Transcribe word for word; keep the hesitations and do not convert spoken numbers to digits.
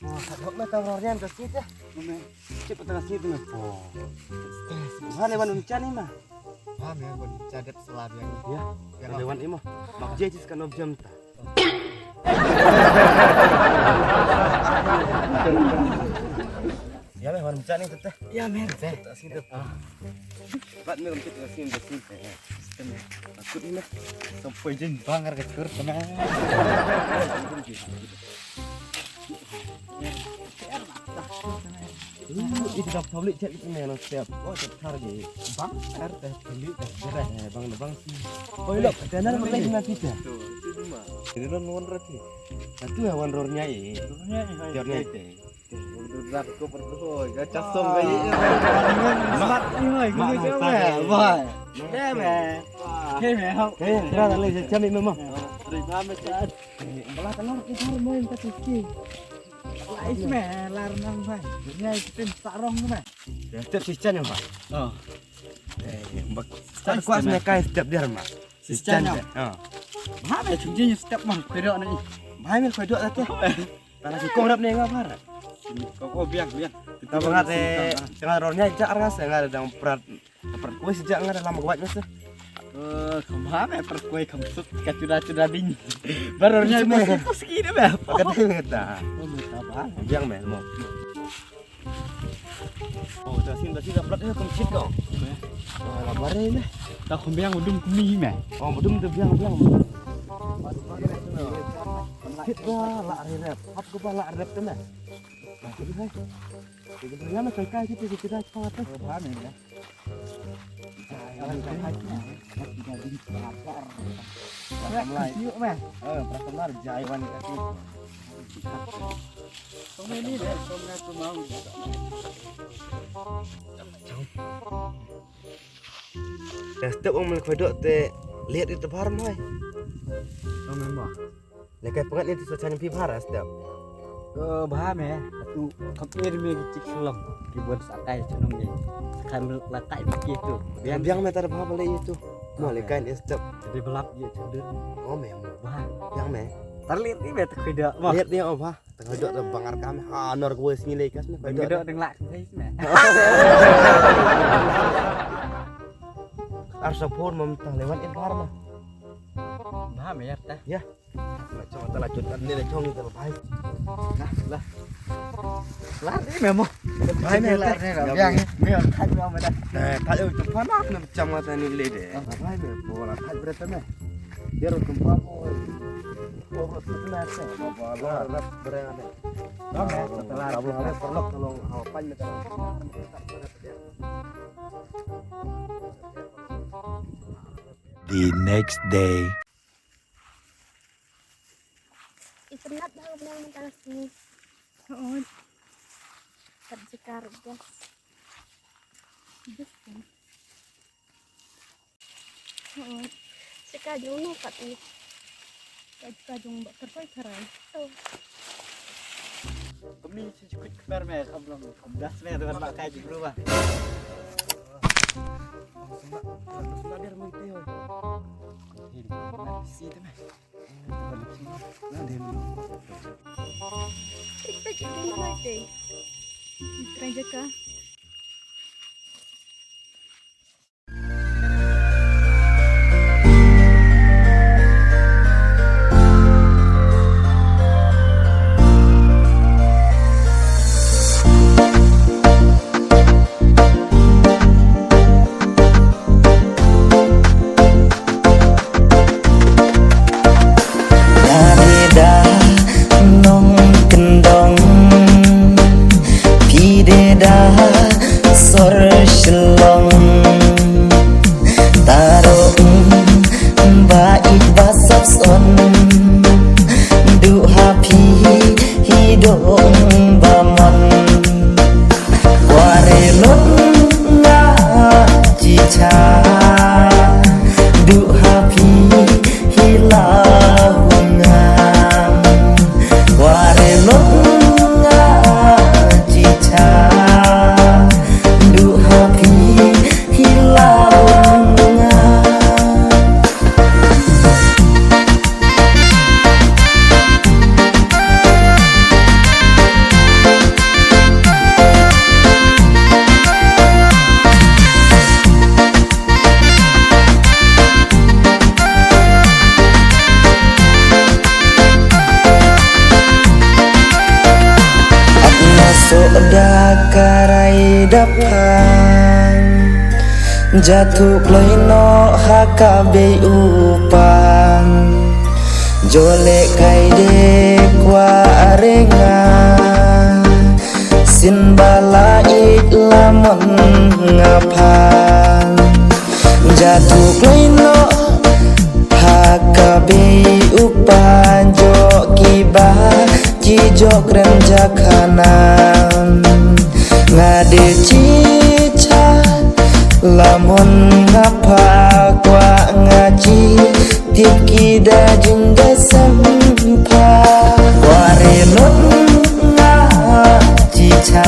Oh, sa dok na tang ror nian ka sit ya. Cip tang sit na. Oh. Ha, le wan un chan ni ma. Ha, me wan chan dep sala biang. Ya. Ya, le wan imo. Mak je jis kan ob jam ta. Ya, me wan chan ni tete. Ya, me tete. Sit. Bat me wan chan ni tete. Takut ni meh. Sampai jin bang harga kur kena. Ih, dah public chat itu meh, siap. Oh, chat harga. Bang, harga beli dah. Eh, bang, bang. Oh, iya, kena nama lagi nanti dah. Ini lo nuan roti. Satu ya wan ror nyai. Ror nyai. Ror nyai. Dur dur ko perlu. Ga chasong ga ye. Mat ni hoi, gu jam eh. Bai. Deh meh. Ke meh hau. Ke, dah dah le jam ni memang. Terima kasih. Bala talar ke tar mo ka tuki. Lais meh lar nang bai. Dunia itin sarong meh. Step si chan ya, Pak. Oh. Eh, bak. Step kuas meh kai step dia, Mak. Si chan ya. Oh. Bah meh chunji step mah koi dok ni. Bah meh koi dok tu. Tara si kong rap ne nga phara. Ko ko biang biang. Kita bangat eh tengah ror nya jak arngas nga dang prat. Prat kuis jak nga dalam kuat masa. Eh, kemana eh prat kuis kemsut ka cuda cuda ding. Baror nya pas pas ki deh bah. Kata kata. Oh, minta bah. Biang meh mo. Oh, dah sin dah sin dah plat eh kum shit kau. Oh, la bare meh. Ta khum biang udum kumi meh. Oh, udum tu biang biang. Shit dah la re rep. Hap ko ba la rep tu meh. Nah, tu hai. Kita biang meh kai kai kita kita dah cepat tu. Oh, bah meh dah. Jai wan ka haj meh. Haj ka ding lapar. Prasamlar. Siuk meh. Eh, prasamlar jai wan ka tu. Song meh ni deh, song meh tu mau. Ya, step ong mel khodok te liat itu bar mai. Song meh mo. Lekai pengat ni tu sa chan phi bhara step. Ko bha me tu kam er me ki chik sulong ki bon sa kai chunong ni. Kan la kai ki tu. Biang biang me tar bha bale itu. Mo lekai ni step. Jadi belap ye chundur. Oh me mo. Bha. Biang me. Tar liat ni me tu khodok mo. Liat ni oh bha. Tang dok da bangar kam ha nor ko sngi le kas me. Khodok deng lak ni me. Ar sa por mam tang lewan in bhar ma. Bha me ya ta. Ya. La chong ta la chong ta ne la chong ta la bhai. La la. La ni me mo. Bhai me la ne la yang me thaj me me da. Eh thaj u tu pa na na cham ta ni le de. Bhai me bo la thaj bre ta me. Dia ro tum pa bo. Bo ro tu na se. Bo la rap bre ne. Ba me ta la ro la por lo ko long ha pa me ta. The next day. Ipenat dah ngomong mentang sini. Heeh. Kat jekar gas. Gas kan. Heeh. Sika jong no kat ni. Kat jekar jong bak kerpai karai. Oh. Kami sejukut kepar me, kam belum. Dah me tu kan bak kai jubru bah. Sumba, sumba biar mau ite oi. Ini si tu me. Ita jadi mana ite? Ita jaka. Lada nongkyndong phi dei da sor Shillong, taro ba ïeit ba sop son, duh ha phi hi dong ba mon. Kwah re lut nga chicha, duh ha phi hi la hung ngan. Kwah re lut Tok da ka rai da phan, jathu kloi noh ha ka bei u pan. Jole kai de kwah re nga, sien ba la ïeit la mon nga phan. Jathu kloi noh ha ka bei u pan, jok ki ba ki jok rem ja khanan. Nga de chi cha la mon nga pha, kwah nga chi tip ki da jing da sem pha. Kwah re lut nga chi cha